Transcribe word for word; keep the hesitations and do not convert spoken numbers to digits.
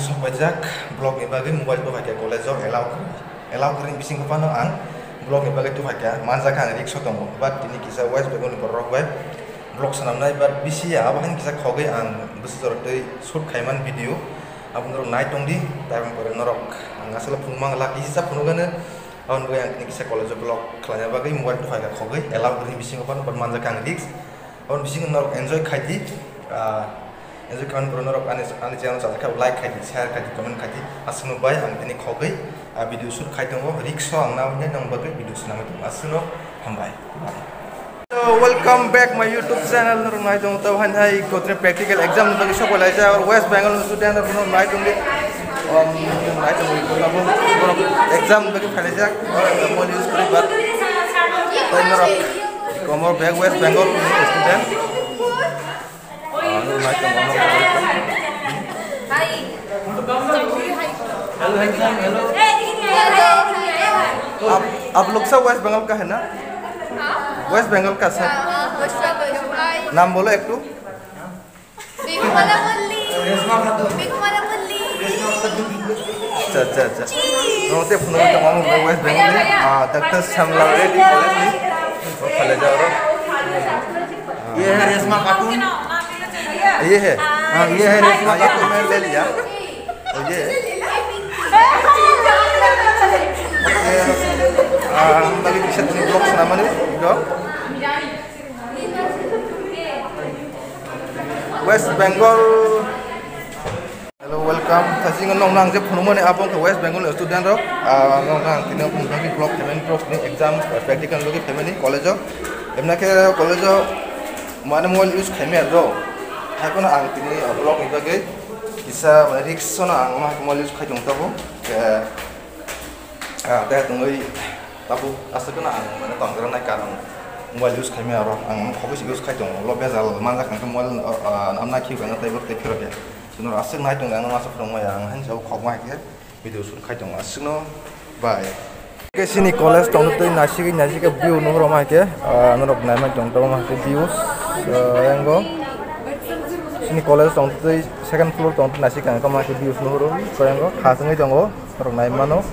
Sok paijak, vlog ni bagwi mobile tuhaikha college o allow kwrwi. Allow kwrwi bisingo phano ang vlog ni bagwi tuhaikha, manjakha ang risk o tongo. But tini kisa West Bengal ni borok rok bai vlog swnamnai, but bisi ya abo haino kisa khogwi ang bwsajorok twi shoot khaiman video. Abo norok nai tongdi, tai pore norok ang aswk phunukma lak kisa phunukgano. Aboni bagwi ang tini kisa college o vlog khlaina bagwi mobile tuhaikha khogwi, allow kwrwi bisingo phano, but manjakha ang risk. Aboni bisingo norok enjoy khaidi, ah, enjoy khaimani pore norok ani, ani channel sajak khe like khaidi, share khaidi, comment khaidi. Aswkno bai ang tini khogwi, ah, video shoot khai tongo, risk o ang nawi nai nang bagwi video swnamwi tongo. Aswkno hambai. Bye. So, welcome back my YouTube channel. Norok nai tongo tabo haino hai kotre practical exam ni bagwi sok laijak, or West Bengal ni student norok nai tongdi. Um, nai tongdi, borok exam ni bagwi phai laijak, or mobile use kwrwi, but tai norok komor bag West Bengal ni student. Ah, norok nai tongo, norok nai tongo. Hello, hello, hello. Hello. Aap, aap log sab West Bengal ka hai na? West Bengal ka sab? Naam bolo ektu. Acha, acha, acha. Norok tei phunukgwi tongo, ang West Bengal ni, ah, Doctor Shyamlal Reddy College ni. O, phale jao ro. ये है रेशमा खातून। ये है। हाँ, ये है रेशमा खातून। मैं ले लिया। ये। ये, ah, ang bagwi kisa tini vlog swnamani, do. West Bengal. Hello, welcome. Thasingo nokno ang je phunukmani abo wngkha West Bengal ni student rok. Ah, nokno ang tini phunukgwi vlog khaimani, exam, practical logi khaimani college o. Emna khe college o mane mobile use khaimaya do. Haikhe ang tini vlog ni bagwi kisa mane risk no ang mobile use khai tong tabo. Ah, tei tongwi tabuk aswk no ang mane tongjaknai karon mobile use khaimaya oro ang khogwi se use khai tongo, ulo bejal manjak hwnkhe mobile, ah, ah, amna khibi khaina tei borok tei phirok ya. Chwng norok aswk nai tongya, ang masa phwrwngmaya, ang haino sabo khokma hai khe video shoot khai tongo aswkno bai. Khe chini college tongtwi naisigwi naisigwi view nuhuroma hai khe, ah, norok naimai tong tongma hai khe views, ah, yango. Chini college tongtwi second floor tongtwi naisik ang tongma hai khe views nuhuru, koyango kha chwngwi tongo. Norok nai mano.